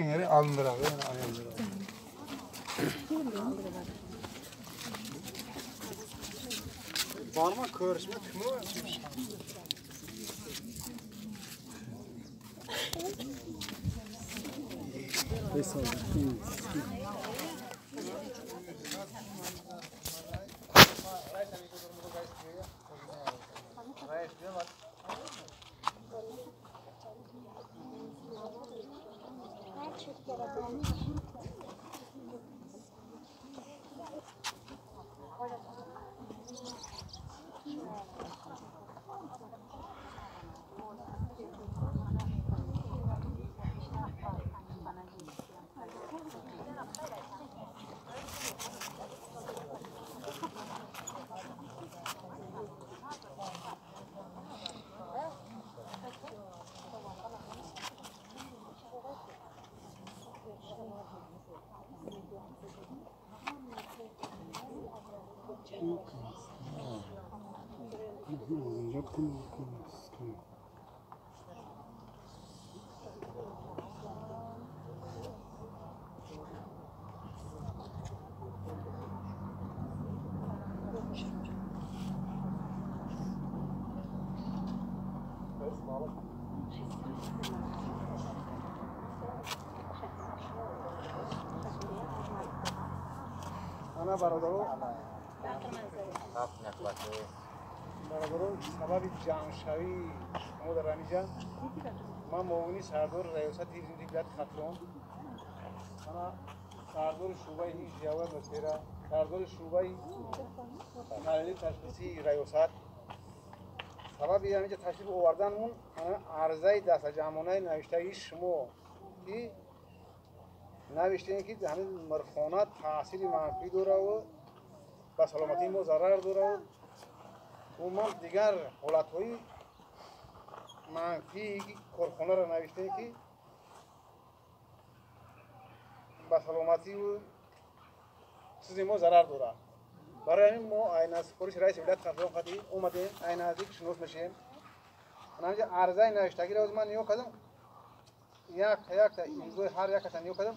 Çekin yeri alındır abi. Alındır abi. Barma körüşme kimi var? Ana бародаро, сабаби ҷамъшавии шумо дар ҳаминҷа ман муовини сардори раёсати ҳифзи вилояти Хатлон, мана сардори шӯъбаи ҳифзи ҳавои атмосфера, сардори шӯъбаи таҳлили ташхисии раёсат. Сабаби ҳаминҷа ташриф оварданмон арзаи дастаҷамъонаи навиштагии шумо ки навиштем ки ҳамин мирхона таъсири манфӣ дораву ба саломатии мо зарар дораву умуман дигар ҳолатҳои манфии корхонаро навиштем ки ба саломатию чизи мо зарар дорад. Барои ҳамин мо айна супориши раиси вилояти Хатлон қати омадем, айна наздик шинос мешем. Ҳаминҷа арзаи навиштагиро ман нигоҳ кардам, якта якта имзои ҳар яката нигоҳ кардам,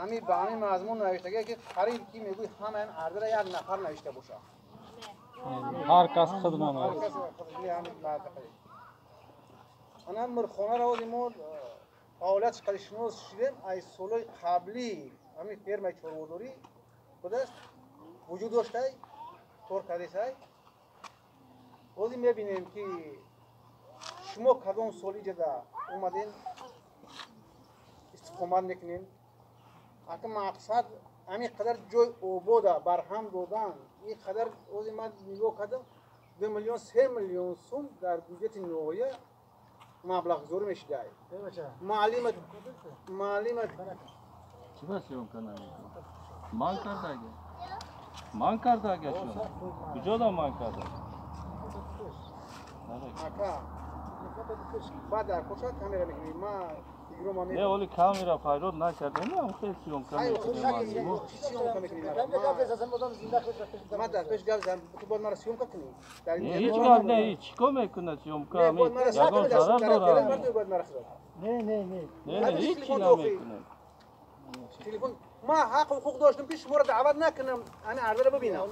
ҳамин ба ҳамин мазмун навиштагие ки қариб ки мегӯй ҳамаи арзаро як нафар навишта бошад. Ҳар кас худ нанавишт. Ана мирхонаро ози мо фаъолиятш қади шинос шудем аз солҳои қаблӣ ҳамин фермаи чорводорӣ будааст, вуҷуд доштай, кор кардесай. Ози мебинем ки шумо кадом сол иҷода омаден истиқомат мекунем. Ака мақсад ҳамин қадар ҷой обода барҳам додан, ин қадар ози ман нигоҳ кардам 2 миллион 3 миллион сум дар бюҷети ноҳия маблағгузорӣ мешудай. Маълимат маълимат чӣ ба съёмка намекунӣ? Ман кардага? Ман кардага шумо? Куҷода ман карда? Ака баъд дар куҷо камера мекунӣ? Ма Не, оли камера пайрод накардем, ам хел съёмка мекунем. Ма дар пеш гап зам, ту бояд маро съёмка кунӣ. Ҳеҷ гап не, чӣ кор мекунад съёмка? Ягон зарар дорад? Не, не, не. Не, ҳеҷ чӣ намекунад. Телефон ма ҳақ ҳуқуқ доштам ки шуморо даъват накунам, ани арзаро бибинам.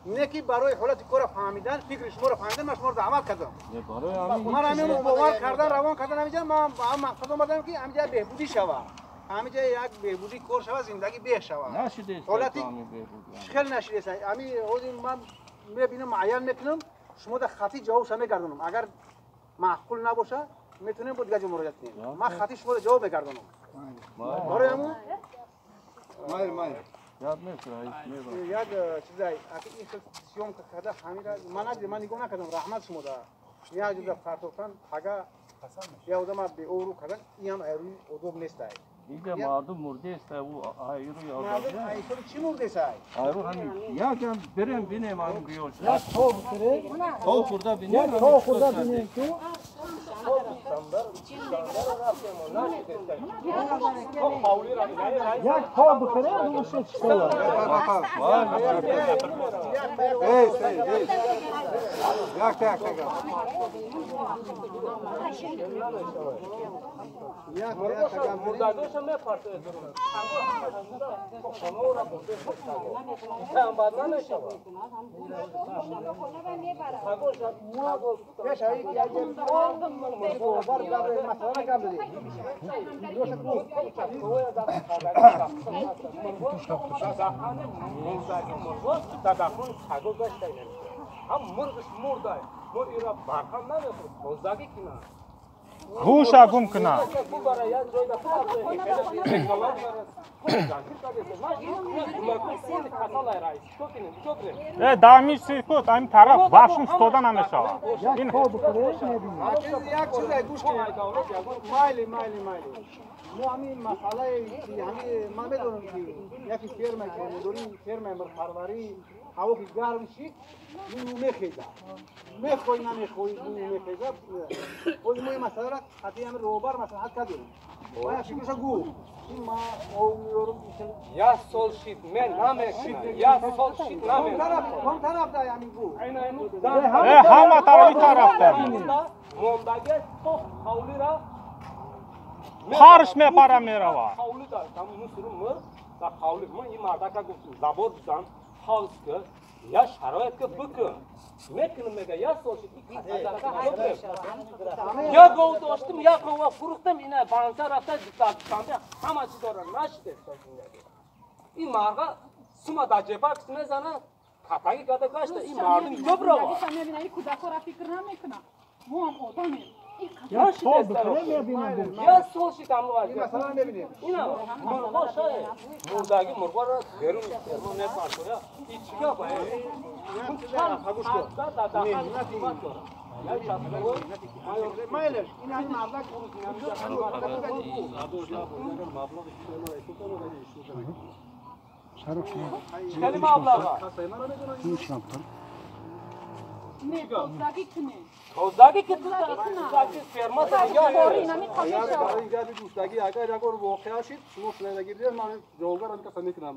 Не ки барои ҳолати корро фаҳмидан, фикри шуморо фаҳмидан, ман шуморо даъват кардам. Ман ҳамин бовар кардан, равон кардан ҳаминҷа, ман ба ҳам мақсад омадам ки ҳаминҷа беҳбудӣ шавад. Ҳаминҷа як беҳбудӣ кор шавад, зиндагӣ беҳ шавад. Ҳолати хеле нашидест. Ҳамин ҳозир ман мебинам, муайян мекунам, шумо дар хатӣ ҷавобша мегардонам. Агар маъқул набошад, метавонем бо дигар ҷо муроҷиат кунем. Ман хатӣ шуморо ҷавоб мегардонам. Барои ҳамун майр майр як чизай ин хел съёмка карда ҳамира ман надидам, ман нигоҳ накардам, раҳмат шумо да як ҷода партофтан пага як одама беобрӯ кардан, ин ҳам айрӯи одоб нестай. Инҷа мардум мурдеста, ӯ айрӯи одоб. Айрӯи чӣ мурдесай? Айрӯ ҳамин якам бирем бинем ҳамин гиёш. Як то хӯрем. То хӯрда бинем. То хӯрда бинем ту. Як по бихоре, ну що читала. Ей, ей, ей. Як так, так. Як так, мурдагоша мепартояд дурун. Там бад намешавад. Гӯша гум кунад. Дар сифот ами тараф башум истода намешавад. Як чизе гӯш кунед. Майли, майли, майли. Мо ҳамин масъалае ки ҳамин ман медонам ки яке ферма ки медорим, фермаи мирғпарварӣ, ҳаво ки гарм шид, бӯю мехезад. Мехоҳӣ намехоҳӣ бӯю мехезад. Боз мо ин масъаларо қатъи ҳамин роҳбар маслиҳат кардем. Ма як фикрша гуфт. Ин ма ов меёрам. Як сол шид, мен намешид. Як сол шид намешид. Ком тараф да ҳамин гуфт. Ҳама тарафи тараф да. Мондаги то ҳавлира Парш мепара меравад. Ҳавли да, там мусуру мир, да ҳавли ма ин мардака гуфтум, забор бизан, ҳавз ки, я шароит ки бикун. Мекунам мега, я сол шид, я гов доштум, я гова фурӯхтам, ина банка рафта душанбе ҳама чи дорам, нашид. Ин марга сума дар ҷебак мезана, катаги када гашта, ин мардум ҷо бирава. Ин кӯдакҳоро фикр намекунам. Мо ҳам одамем. Як по бихоре мебинам. Я сол шид аму Ин масъаларо мебинем. Ина мурғо шае. Мурдаги мурғоро берун мепартоя. И чӣ гап е? Гӯш кун. Майлеш, ин ҳамин мардак Хеле маблаға. Не, тозагӣ кунед. Тозагӣ ки тозагӣ ферма Агар гапи гуфтагӣ, агар ягон воқеа шид, шумо шунавагӣ дидед, ман ҷавобгар ҳамин каса мекунам.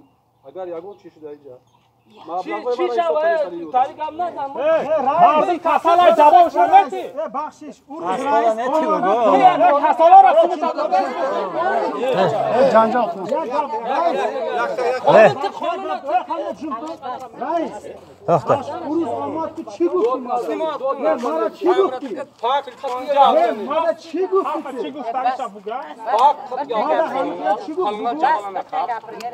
Агар ягон чӣ шуда инҷа. Чӣ шава? Тари гап назан. Мардум касалай ҷавобша мети. Бахшиш, урус раис. Касаларо Ҷанҷол кун. Раис. Урус омад ту чӣ гуфтӣ мара? Не, мара чӣ гуфтӣ? Не, мара чӣ гуфтӣ? Чӣ гуфтаниша буга? Мара ҳамин чӣ гуфтӣ?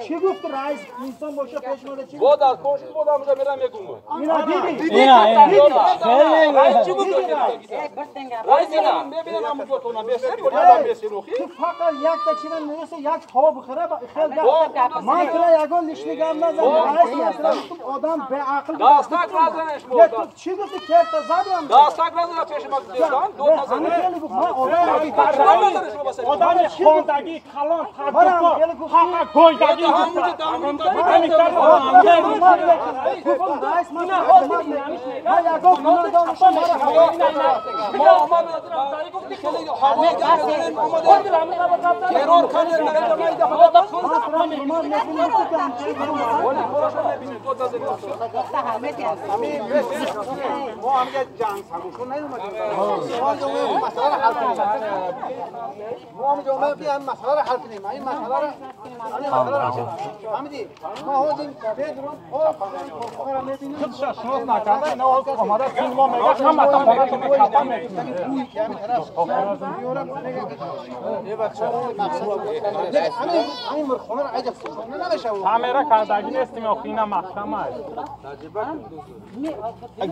Чӣ гуфт раис? Инсон боша пеш мара чӣ гуфт? Бода кошид бода мужа мерам мегум. Ина дидӣ? Ина, ина. Раис чӣ гуфт? Раис ина. Мебинам ҳамун ҷотона бесер, одам бесер охи. Ту фақат якта чира мераса, як то бихӯра, хел ман тура ягон лишний гап назан. Раис масалан гуфтум одам беақл. Дастак назанеш Не, ту чӣ гуфтӣ? Керта задам. Дастак назана пеши ма гуфтан, дод назане. Одами хондагӣ, калон, тадбиркор, ҳақа гойдагӣ ما هم جنگ سگوشون نیومدیم. ما هم مسئله رو حل کنیم. ما هم جامعه بیایم مسئله رو حل کنیم. این مسئله رو فهمیدی؟ ما حوزیم بدرون خودش شناس نکرده اینا آماده فیلم ها میگه همه تا خودشون کپا میکنه. камера кардагӣ нестим охи ина маҳкама аст.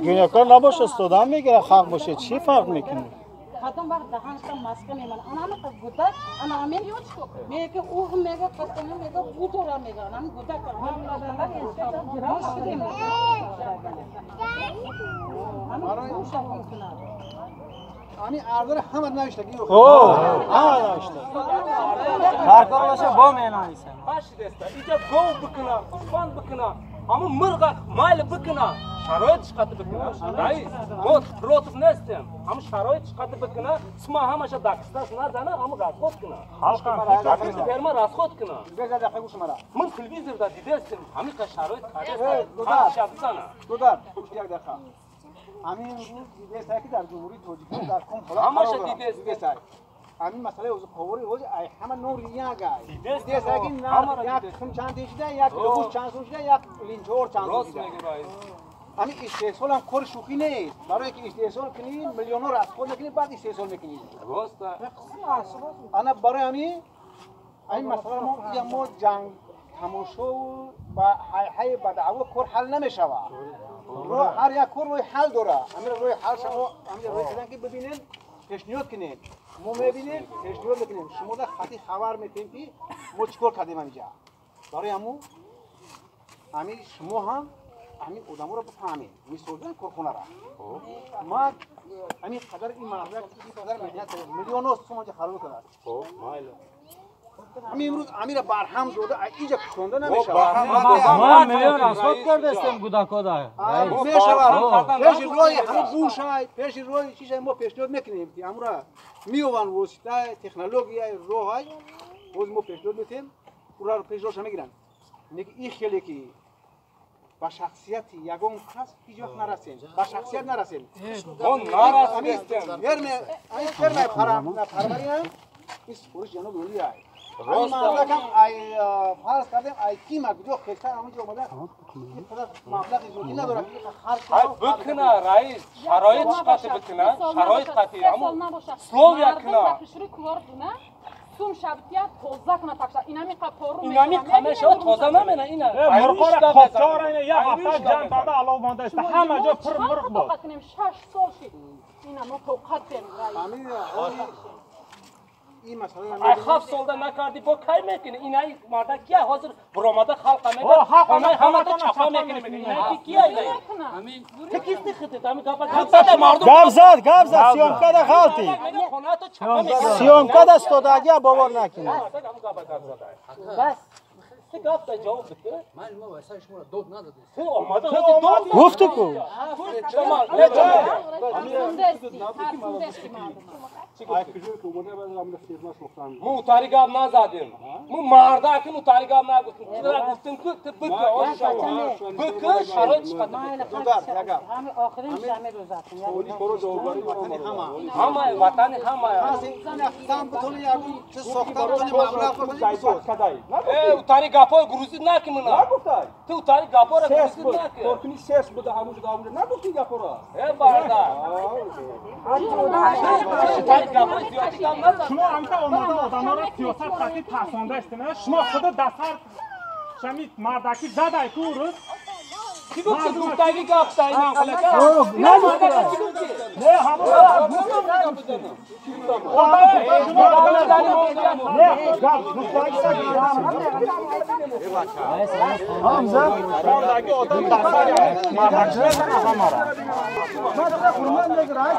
Гунаҳкор набошад, устодам мегирад, ҳақ бошад, чӣ фарқ мекунад? Потом вақт даҳанашта маска мемонад. Ана ҳама гудак, ана ҳамин мега ух мега қастани мега будора мега. Ана ҳамин гудак. Мо шудем. Ҳамин гӯша мекунад. Ҳамин арзаро ҳама навиштагӣ. Ҳама навишта. Ҳаркор боша бо менависам. Башидеста. Иҷа гов бикуна, гӯсфанд бикуна, ҳамун мирға майл бикуна. Шароит чиқати бикунад. Раис, мо против нестем. Ҳамун шароит чиқати бикунад, сума ҳамаша дакистас назана, ҳамун расход кунад. Ферма расход кунад. Ман телевизорда дидестем, ҳамин шароит кардест. Дудар, як дақиқа. Ҳамин рӯз дидест, ки дар Ҷумҳурии Тоҷикистон дар ком ҳолат ҳамаша дидест. Ҳамин масъалаи озуқаворӣ ҳозир ай ҳама нори як ай. Дидест, ки як қисм чанд шуда, як лубус чанд сум шуда, як линчор чанд сум шуда. Ҳамин истеҳсол ҳам кори шӯхӣ нест. Барое ки истеҳсол кунӣ, миллионҳо расход мекунӣ, баъд истеҳсол мекунӣ. Ана барои ҳамин ҳамин масъала мо ҷанг тамошову ба ҳайҳай ба даъво кор ҳал намешавад. Ҳар як кор роҳи ҳал дорад. Ҳамин роҳи ҳал шумо ҳамин роҳи карданд ки бибинем, пешниҳод кунем. Мо мебинем, пешниҳод мекунем. Шумо дар хати хабар метем ки мо чӣ кор кардем ҳаминҷа. Барои ҳамун ҳамин шумо ҳам ҳамин одаморо бифаҳмед. Мисолдан корхонаро. Ма ҳамин қадар ин маблағ, ин қадар меҳнат кардем. Миллионҳо сум онҷа харҷ кардааст. Ҳамин имрӯз амира барҳам дода, инҷа кушонда намешавад. Ма миллион расход кардастем гудакода. Мешавад. Пеши роҳи ҳамун бушай, пеши роҳи чишай мо пешниҳод мекунем ки ҳамура меованд воситаи технологияи роҳай, боз мо пешниҳод метем, ураро пеш роҳша мегиранд. Лекин ин хеле ки ба шахсияти ягон кас ҳеҷ вақт нарасем, ба шахсият нарасем. Мо нарасидем. Ҳамин фермаи парвариам ин супориш ҷаноби олӣ ай. Ҳамин маблағам ай фарз кардем ай кима куҷо хелтар ҳаминҷо омада ин қадар маблағи зиёдӣ надорад ки харҷ бикуна раис, шароит чиқати бикуна, шароит қати ҳамун условия куна. Сум шабтия тоза куна такша. Инами қа пору инами қа мешава тоза намена ина. Мурғора қопчора ина як ҳафта ҷамъ карда алов монда аст. Ҳама ҷо пур мурғ буд. 6 сол шид. Ина мо тоқат дем раис. Ин масъала ай 7 солда накардӣ бо кай мекунӣ? Инаи марда кия ҳозир буромада халқа мегӯяд, хонаи ҳамата чапа мекунӣ мегӯяд. Инаи кия ай? Ту кисти худат ҳамин гапа гап зада мардум. Гап зад, гап зад, съёмкада ғалти. Хонаато чапа мекунӣ. Съёмкада стодагия бовар накунед. Бас. Ту гап да ҷавоб бите. Ман мо васаи шуморо дод надодем. Ту омада дод. Гуфтӣ ку. Мо утари гап назадем. Мо мардаки утари гап нагуфтем. Чира гуфтем ки ту бика, бика шароит чиқати. Ҳама ватани ҳама. Утари гапҳои грузӣ наки мана. Ту утари гапҳоро грузӣ наки. Коркуни сес буда ҳамунҷо ҳамунҷо нагуфти гапҳоро. Э барда. Шумо ҳамта омада одаморо сиёсат қати тарсонда истена. Шумо худа дастар шами мардаки задай ку рӯз. Чӣ гуфти гуфтаги гап сайнам халака? Нагуфти. Не, ҳамон гуфти. Не, гап гуфтаги Ҳамза. Мардаки одам дастар мардаки ҳамара. Ман хурман мегирам.